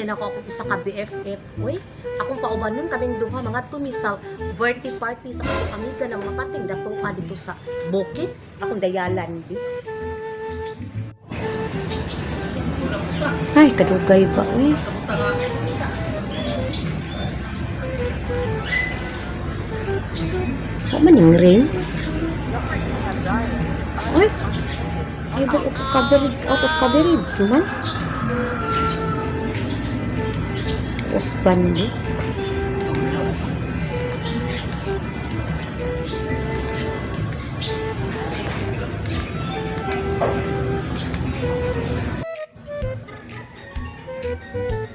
nako akong usa ka BFF. Uy, akong paubanon kaming duha mga mi sa birthday party sa akong amiga na mga parting dato ka dito sa bukid. Akong dayalan di. Ay, kadugay ba, uy. Wa man yung ring. Ay, ay ba of coverage, out of coverage man. Uspan di.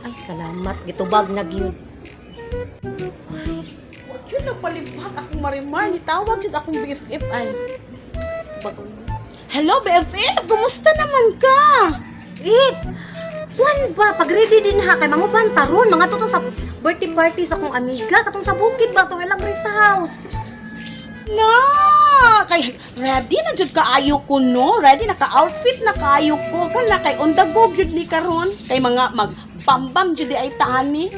Ay, salamat. Gitubag na gyud. Wag yun nagpalibhag akong marimar. Nitawag yun akong BFF ay. Bagong. Hello, BFF! Kumusta naman ka? Eh, kuan ba? Pag ready din ha, kay manguban taron. Mga to sa birthday party sa akong amiga. Katong sa bukid ba? Itong ilang rest house. Na! Kay ready na jud kaayo ko no. Ready na ka-outfit na kaayo ko. Kala kay on the go gyud ni karon. Kay mga mag bambam jud di ay taani.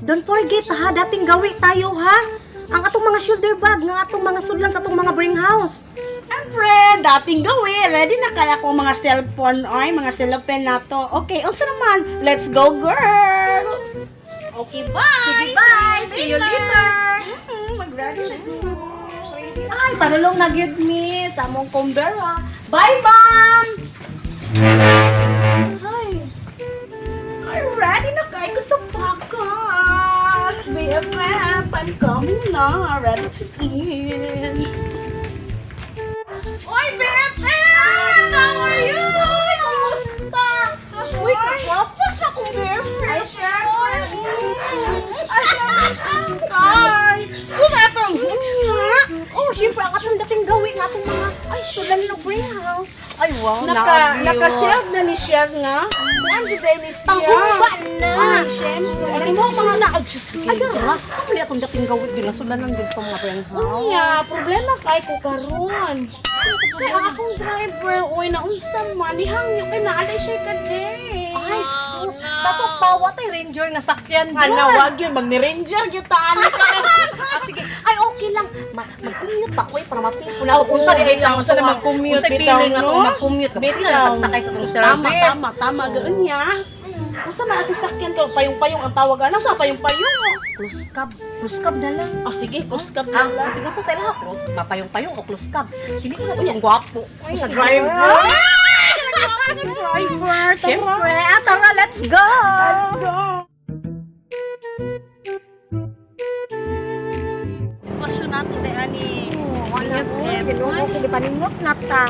Don't forget ha, dating gawi tayo ha. Ang atong mga shoulder bag, ng atong mga sudlan sa atong mga bring house. Siyempre, dating gawi. Ready na kaya ko mga cellphone ay mga cellphone na to. Okay, unsa naman? Let's go, girl! Okay, bye! Sige, bye! See you later! Mag-ready na ko. Ay, panulong na gyud mi sa among kumbera. Bye, ma'am! Ay, Ay, ready na kayo ko sa pakas! BFF, I'm coming na. Ready to eat. Oy, BFF! How are you? Ay, kumusta? Uy, kagwapo sa akong BFF. Ay, syempre. Ay, syempre. Ay, sumatong. Oh, syempre ang atong dating gawi nga atong mga ay sudlan ng bring house. Ay, wow, Naka, nabi, naka-save na ni siya nga. Kuan jud ay ni siya. Panghumba na. Ay, syempre. Ay, mo mga na-adjust. Ay, dara. Ang mali atong dating gawi gyud nasulan lang gyud sa mga bring house. Unya, problema kay ko karon. Kay ang akong driver, uy, naunsa man, nihangyo kay naalay siya kade. Ay, sus. Tato pawa tay ranger nga sakyan Ana, doon. wag yun, magni-ranger yun taan ka. Ah, sige. Ay, okay lang. Mag-commute pa ko eh, para ma-feel ko na. Kung sa Oo, bitaw, unsa na mag-commute, Unsa bitaw, feeling no? atong mag-commute. Kapag sila Bitaw. pagsakay sa atong service. Tama, tama, tama, gaan niya. Unsa man atong sakyan ko, payong-payong ang tawag ana, sa payong-payong. Close cab. Close cab na lang. Oh, sige, close cab Ah, na lang. sige sa sila ha, mapayong-payong o close cab. Pili ko na sa itong gwapo. Ay, sa driver. Driver, tara. Siyempre, ah, tara, let's go! Let's go. Sitwasyon nato na ani. Wala ko, ginoo ko, gipaningok na ta.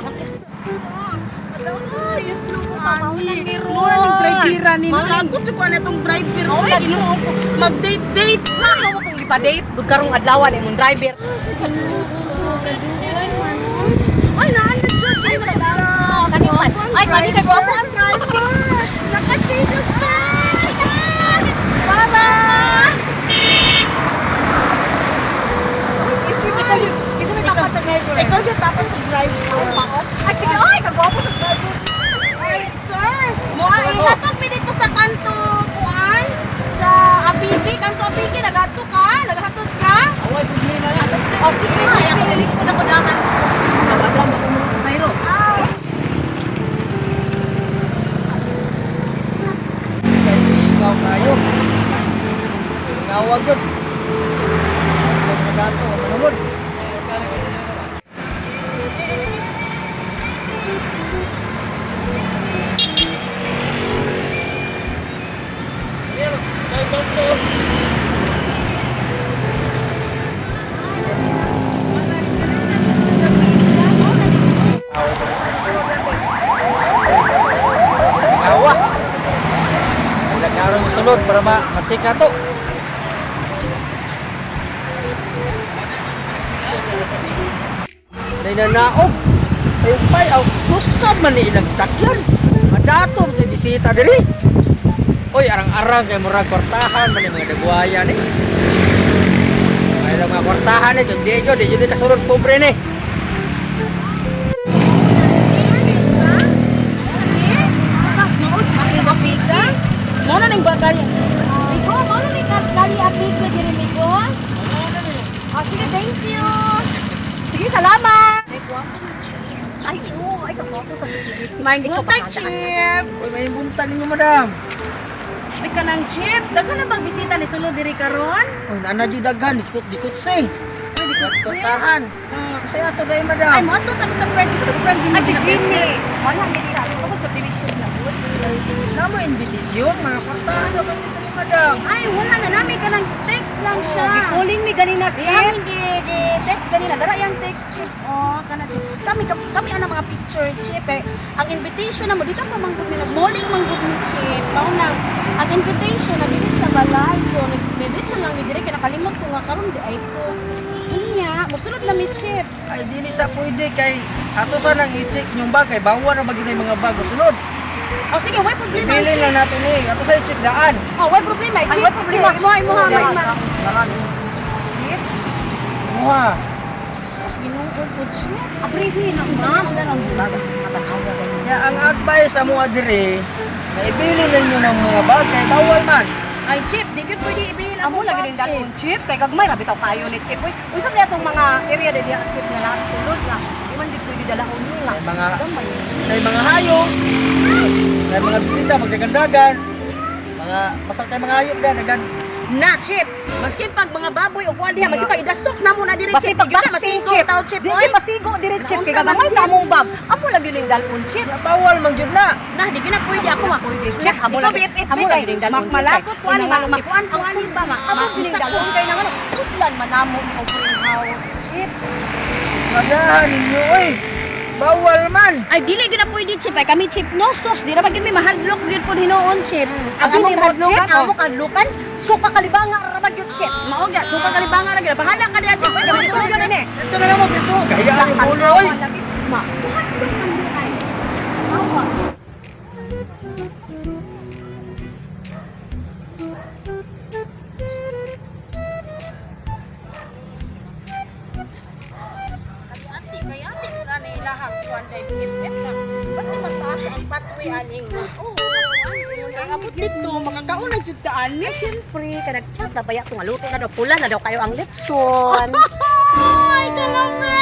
Mura ng drivera ni Nalagot ko na itong driver. Ay, ginoo ko. Mag-date-date Na, mo kong ipa-date. Gud karong adlaw ni imong driver. Ay, naan na siya. Ay, salamat. Kani man. Ay, kani kay gwapo ang driver. Nakashaded pa. Bye-bye! Ikaw may tapat sa driver. Ikaw yung tapat sa driver. Ay, sige. Ay, kagwapo sa driver. Ay, sir. Mo ay hatog mi dito sa kanto kuan sa Apiki, kanto Apiki nagadto ka, naghatod ka. Away, problema na. O sige, Ay, sige. ako nilingkod ako dahan. Nabaglang ako mo. Mayro. Ikaw kayo. Ngawag yun. Nagato, manungod. Ngawa. Nagaron mo sulod para ma-check na to. Nay nanaog. Ay pay aw kuska man ni ilang sakyan. Madato kay bisita diri. Oy, arang-arang kay murag kwartahan man ni mga dagwaya ni. Ay lang mga kwartahan ni kung di jud di jud kasulod pobre ni. Mo na ning bata niya. Salamat! Ay, gwapo ni Chip. Ay, oo, ay kagwapo sa security. May Ikaw buntag, bahala. Chip. Uy, may buntag ninyo, madam. Ay, kanang Chip. Daghan na bang bisita ni sulod diri karon? Uy, nana jud daghan, dikot-dikot say. Ay, di ko Kwartahan. Saya ato dai, madam. Ay, mo ato ta sa friend, sa friend din. Ay, si Jimmy. Wala, hindi na. Ako sa division na. Namo invitation, mga kwartahan na ba dito ni madam? Ay, wala na nami kanang text lang siya. Calling me ganina, Chip. Kami gi text ganina, dara yang text, Chip. Oh, kana, Chip. Kami kami ana mga picture, Chip. Eh, ang invitation na mo dito pa manggod mi, nagmoling manggod mi, Chip. Mao nang ang invitation na dili sa balay. So nagdiretso lang mi dire kay nakalimot ko nga karon di ay ko. Unya, mosulod na mi, Chip. Ay, dili sa pwede kay ato sa nang i-check inyong bag kay bawal na ba gyud ang mga bag sulod. Oh, sige, way problema. Ibilin Chip. lang nato ni, ato sa i-check daan. Oh, way problema. Ay, Chip, way problema. Chip. Imo, imo ha, Oh, imo. Chip. Muha. Sus, Ginoo ko, Chip. Abrihin ang ma'am. Ang baga. Matanawa. Ya, ang advice sa mga dire, na ibilin ninyo ng mga bag kay bawal man. Ay, Chip, di gyud pwede ibilin Amo akong lagi bag, din dalon, Chip. Kay gagmay ra bitaw kayo ni Chip. Uy, unsa kaya atong mga area di diha, Chip, nga lahat sulod nga. Di man di pwede dalahon ni nga. Kay mga Gamay. kay mga hayop, kay mga bisita magdagandagan, mga basta kay mga hayop da dagan. Na, Chip. Maski pag mga baboy o kuan diha, maski pag idasok na mo na dire, Basi Chip. pag Di gyud na bakti, masigo Chip. tao, Chip. Di Oy. si pasigo dire, Chip. Kay Naunsa man, gagmay Chip? sa among bag. Amo lagi ning dalon, Chip. Ya, bawal man gyud na. Na, di gyud na pwede ako ah. Pwede, Chip, Amo ikaw lagi BFF amo kay lagi ning dalon. Chip, Malakot kay kuan una nga, makuan Ang kuan sulba nga amo ning dalon kay nang ano, sudlan man namo ang greenhouse, Chip. Pagahan ninyo oy. Bawal man. Ay, dili gyud na pwede, Chip. Ay, kami, Chip, no sos. Di ra ba gyud may mahadlok gyud pud hinuon, Chip. Ang Ang among among kadlukan, Chip, amo kadlukan, suka kalibanga ra ba gyud, Chip. Mao gyud, suka kalibanga ra gyud. Bahala ka diha, Chip. Ay, Sulod yun eh. Dito na lang mo dito. Gahiyaan yung ulo oy. Ma. Awa. Ate, kay ate sila na ilahang kuan dai BFF na. Ba't di mataas ang pathway aning? Oo. Ang abot dito, makakaon na jud ka ani. Siyempre, kanag-chat na baya kung luto na daw pula na daw kayo ang litson. Ay, kalame!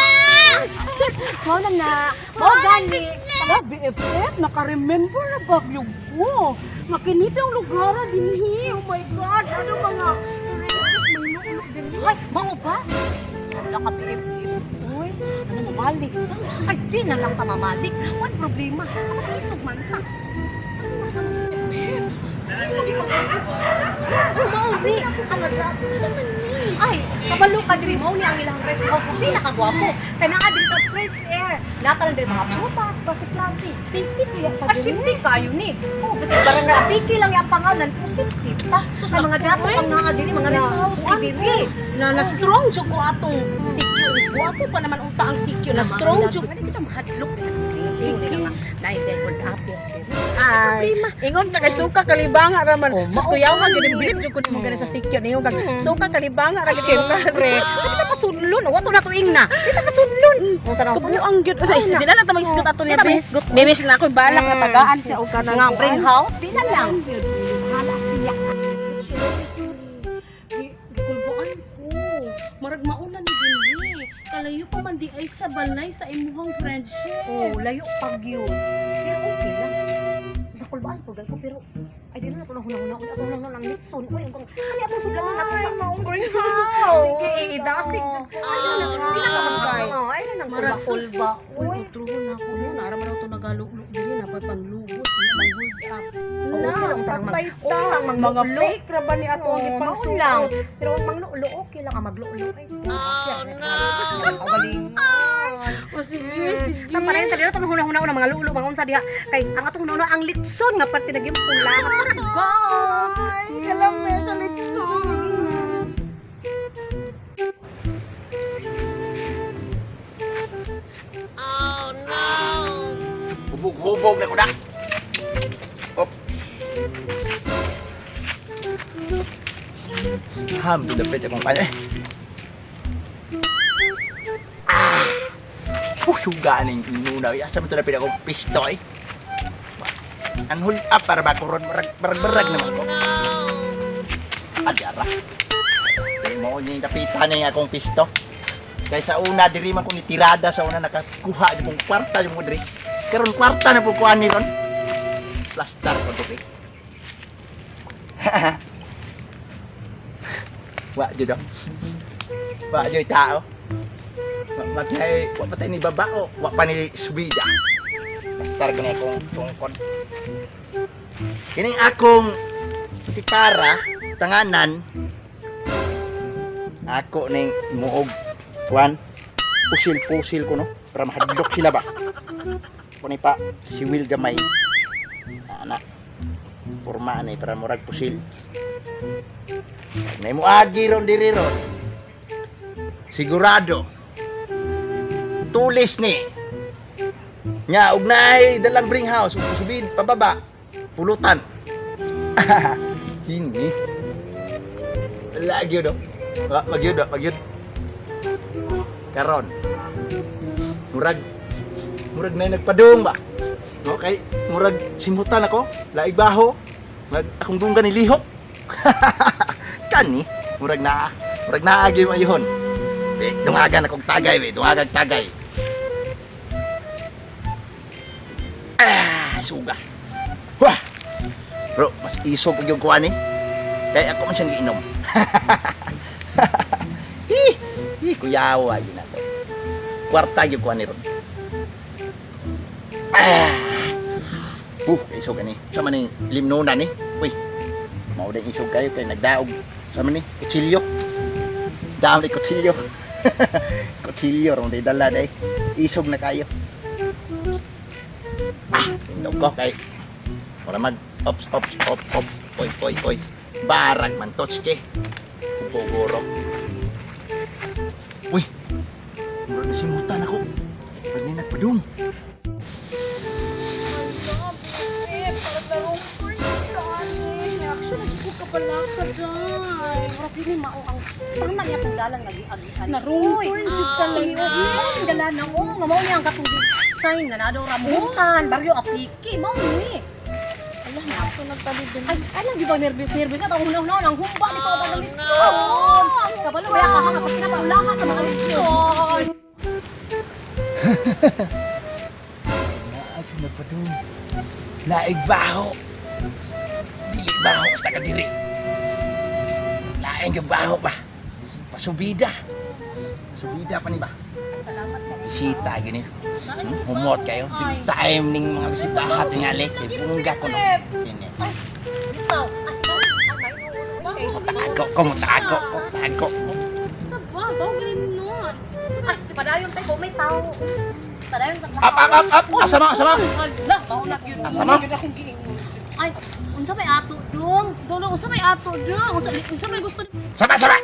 Mao na na. Mao gani. Ah, BFF, naka-remember na ba yung ko? Makinid ang lugar dinhi. Oh my God, ano mga Ay, mao ba? Wala ka BFF. Uy, ano mamalik ta? Ay, di na lang ta mamalik. What problema? Ako na isog man ta. Uy, mao ni. Ano Ay, kabalo ka diri mao ni ang ilang rest house. Di nakagwapo. Kay naa diri sa fresh air. Natalan diri mga prutas, basi klase. Safety kaya pa Ah, safety kayo ni. Oh, basta barangay Apiki lang yung pangalan, pero safety pa. Sus, Sa mga dato ako, pang naa diri, mga rest house Kuan diri. Na na strong jud ko atong CQ. Guwapo pa naman unta ang CQ na strong jud. Ano kita mahadlok na. Sige. Naay hold up. Ay, ingon ka kay suka kalibanga ra man. Oh, Sus mao. kuyaw ka gid bilib jud ko nimo gani sa CQ niyo kag suka kalibanga ra gid mo Siyempre. Di ta pasudlon. Wato na tuing na. Di ta pasudlon. Kung tanaw ko. Tubuang gyud. Usa Ay, na. di na lang ta magisgot ato niya. Di na mahisgot. Bebes na ako balak na tagaan siya og kanang Nga bring house. Di na lang. Bahala siya. Gikulbaan ko. Marag mauna ni dinhi. Kalayo pa man di ay sa balay sa imuhang friendship. Oh, layo pag yun. Pero okay lang. Nakulbaan ko ko pero ay di na nato nahuna-huna. Uy, ako lang ang litson. Uy, ang kani atong sudlan na nato sa maong greenhouse. Sige, idasig jud. Ay, na di na ka Oh, ay na nang Marag kulba-kulba. Uy, Uy, utruhon na ako no. Nara man to nagaluglo diri na pa panglubos niya mang hold up. Oo, okay lang patay okay lang Mga manglulo. fake ra ba ni ato ang Oo, ipangsuot? mao lang. Pero ang manglulo, okay lang ang maglulo. Ay, oh, no. O sige, sige. Tama na yun, tali na itong huna-huna ng mga lulo, mga unsa diha. Kay, ang atong huna ang litson nga parte naging pula. Go! Ay, kalame sa litson. Hubog-hubog na ko na. Op. Ham, dapit akong kanya. Ah! Suga ning inuna. Asa man to dapit akong pisto eh. Ang hold up para ba ko ron barag barag barag naman ko. Adara. Dahil mo yung dapitan na yung akong pisto. Kay sa una diri man ko ni tirada sa una nakakuha di mong kwarta di mo diri. Karon kwarta na po kuha ni ron. Plastar ko diri. Wa jud oh. Wa jud tao. Wa patay, wa patay ni babao, wa pa ni subida. Plastar ko na akong tungkod. Kining akong tipara tanganan ako ning muog kuan pusil-pusil ko no para mahadlok sila ba kuno pa si Will gamay ana porma ni para murag pusil. May muagi ron diri ron, sigurado tulis ni nya og naay dalang bring house ug subid pababa pulutan. Kini lagi do. Wa magyud, wa magyud. Karon. Murag murag na nagpadung ba. No kay murag simutan ako, laig baho. Mag akong dunggan ni lihok. Kani murag naa gyud mayon. Be, dungagan akong tagay be, dungagan tagay. Ah, suga. Wah. Bro, mas isog og yung kuan ni. Kaya ako man siyang giinom. Hi, hi, kuyawa yun ako. Kwarta yung kuha ni ron. Ah! Isog ani. Sa man ni limnona ni. Uy. Mao din isog kayo kay nagdaog. Sa man ni kutsilyo. Daog ni kutsilyo. Kutsilyo ron day dala day. Isog na kayo. Ah, tindog ko kay Mura mag ops ops op op. Oy oy oy. Barag man ke. Pugurok. Uy. Mura na simutan ako. Pag ni nagpadung. Ala, BFF, parang larong first ani. Actually, ko ka pala ka dyan. Murag dili mao ang tama niya kung dalang nagi-agian. Narong turn jud talaga. Mao ang dala na oh, nga mao niya ang katong sign nga naa daw rambutan, baryo aplike, mao ni. Ala, na ako nagtalibin. Ay, alam di ba nervous nervous at ang una-una ang humba nito ang mga lechon. Kabalo ba ka ha kasi napaulaha sa mga lechon. Naa siya nagpadung. Laig baho. Dili baho sa kadiri. Laing yung baho ba? Pasubida. Pasubida pa ni ba? Salamat ka. Bisita gini. Humot kayo. Big time ning mga bisita tingali. Kay bungga ko no. Kini. Bitaw. Ay, Mutago ko, mutago ko, mutago ko. Sa ba? Bawo ganin nun. Ay, padayon tayo may tao. Padayon ta. Up, up, up, up. Asa mo, asa mo? Hala, mao na gyud. Asa mo? Gyud akong giingon. Ay, unsa may ato dong? Dolo, unsa may ato dong? Unsa may gusto? Sama, sama.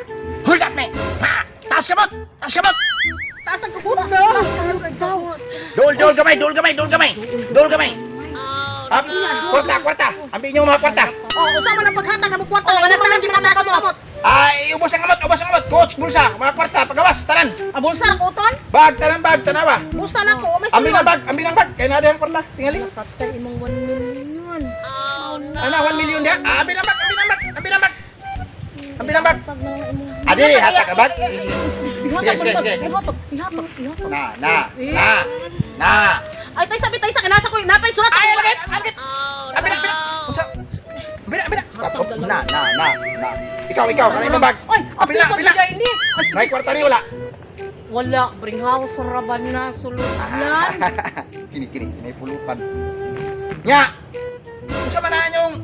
Hold up ni. Ha! Taas kamot! Taas kamot! Taas ang kubot daw. Dol, dol gamay, dol gamay, dol gamay. Dol gamay. Up, kwarta, kwarta. Ambil niyo mga kwarta. Oh, unsa man ang paghatag na mo kwarta? Oh, wala pa lang sila kamot. Ay, ubos ang kamot, ubos ang kamot. Coach, bulsa, mga kwarta, pagawas, tanan. Ah, bulsa na ko uton? Bag, tanan, bag, tanawa. Bulsa na ko, may Ambil ang bag, ambil ang bag. Kaya na ang kwarta, tingali. Patay imong 1 million. Ana, 1 million dia. Ah, ambil ang bag, ambil ang bag, ambil ang bag. Ambil ang bag. Pag na imong Adi, hatag ang bag. Sige, sige, sige. Ihatag, ihatag, ihatag. Na, na, na, na. Ay, tay sabi tay sa kinasa ko, natay surat. Ay, alagit, alagit. Ambil, ambil. Unsa? Ambil, ambil. Na, na, na, na. Ikaw, ikaw, kanay imong bag. Ay, Apila, apil apila. pa ni. May kwarta ni wala. Wala, bring house raban na sulod lan. Kini, kini, kini pulutan. Nya. Unsa man na inyong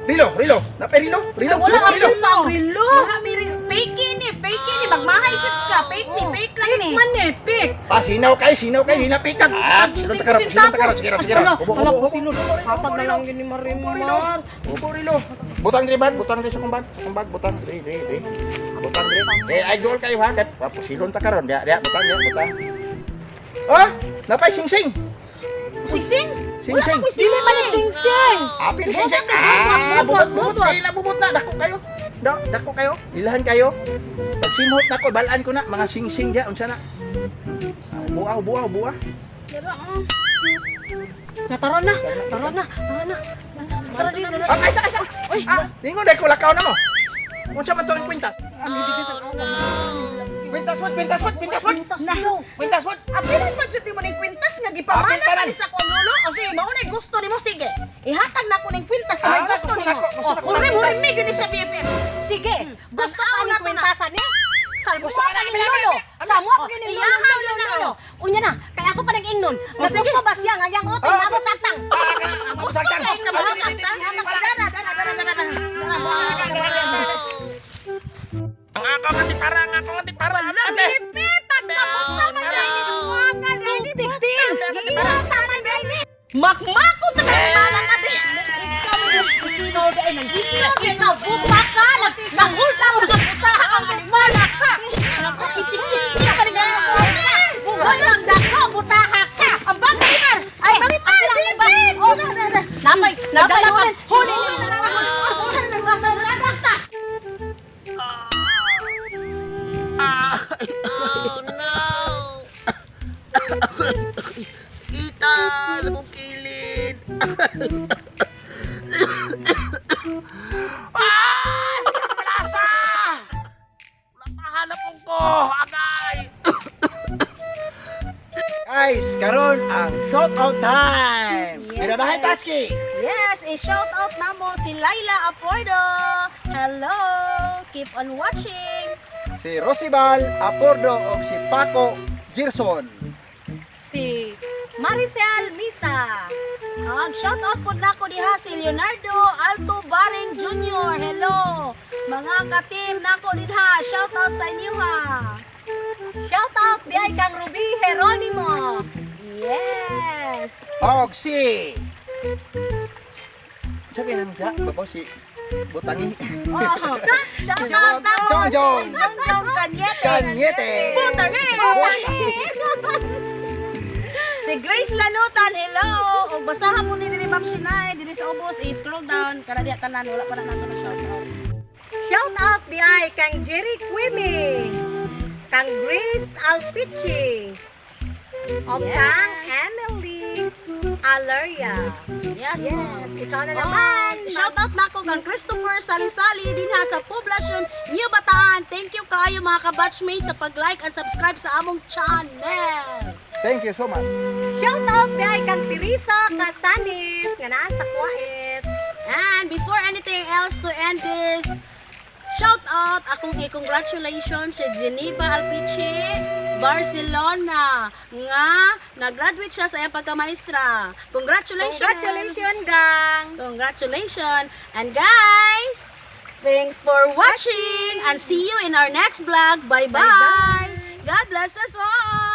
Rilo, rilo. Napay rilo, rilo, Wala rilo, rilo. apil pa ang rilo. Wala mi rin. Fake ni, fake ni, magmahay jud ka, fake ni, fake lang ni. Man eh, pick. Ah, sinaw kay, sinaw kay, hinapikan. Ah, silon ta karap, silon ta karap, sige ra, sige ra. Ubo, ubo, ubo. Hatag na lang gini marimar. Ubo rilo. Butang diri bag, butang diri sa kong bag, sa kong bag, butang diri, diri, diri. Butang diri. Eh, ay gol kayo ha, kay papusilon ta karon, diya, diya, butang diya, butang. Ah, napay singsing. Singsing? Singsing. Dili man ni singsing. Apil singsing. Ah, bubot, bubot, ila bubot na, dako kayo. Dako kayo. Ilahan kayo. Pag simhot na ko, balaan ko na mga singsing diya, unsa na. Ah, Buwa, buwa, buwa. Na tara na, tara na, tara na. Tara dito na. Ah, ay, sa, ay, sa. Uy, ah, ningon dai ko lakaw na mo. Unsa man to ang kwintas? Ami di sa awa. Kwintas pod, kwintas pod, kwintas pod. Na. Kwintas pod. Apilan man jud nimo ning kwintas nga gipamana Apil tanan. pa ni sa akong lolo. O sige, mao na gusto nimo, sige. Ihatag na ko ning kwintas nga may Ah, gusto gusto nimo. na ko, gusto na ko Hurrim ng hurrim kwintas. mi gyud ni siya, BFF. Sige, gusto pa Tanaw ni na to na. kwintasan ni. Salmo Gusto pa na, ni apil, apil, lolo. apil. Samo pa ni lolo, Iyahan lolo, yun na, lolo. Unya na, kaya ako pa nag-ingnon. O, Nga sige. gusto ba siya nga yang utong Ah, mabot atang. Ah, Gusto saktan. ka ba saktan? Dara, dara, dara, dara, dara. Ang ako nga tipara, ang ako nga tipara. BFF, pagkabot man dai ni Tigtil. Giila man dai ni. Makmako ta ka ka di. Ikaw dai nang ikaw buta ka, nanghulta mo sa usaha ang mana ka. Nagkapitik-tik ka rin. Walang dako, butaha ka. Ang bagay par. Ay, Dali par, sige par. Oh, napay, nagdala pa. Huli. Oh no! Ita, sa mong kilid. Ah! Sakit palasa! Wala pa ko! Agay! Guys, karon ang shout out time. Yes. Miradahay Tatsuki. Yes, i-shout out namo si Laila Apordo. Hello! Keep on watching. Si Rosibal Apordo o si Paco Gerson. Si Maricel Misa. Ang shout out po nako diha si Leonardo Alto Baring Jr. Hello. Mga ka-team nako dinha, shout out sa inyo ha. Shout out di ay kang Ruby Geronimo. Yes. Og si Sa kinan siya, babaw si Butangi. Oh, shout out nako Jong Jong. si Jong Jong Cañete. Cañete. Butangi. Si Grace Lanutan, hello. Og basahan po ni diri Ma'am Shinay diri sa ubos, i-scroll down kada diha tanan wala pa na nato na shout out. Shout out di ay kang Jerry Quimi. Kang Grace Alpichi. O Yes. kang Emily Alaria. Yes. Yes, ikaw na Oh, naman. shout out nako kang Christopher Salisali dinha sa Poblacion New Bataan. Thank you kaayo mga ka-batchmates sa pag-like and subscribe sa among channel. Thank you so much. Shout out di ay kang Teresa Casanis nga naa sa Kuwait. And before anything else, to end this shout out, akong i-congratulations si Geneva Alpiche Barcelona nga nag-graduate siya sa iyang pagkamaestra. Congratulations! Congratulations, gang. Congratulations! And guys, thanks for watching and see you in our next vlog. Bye-bye! God bless us all!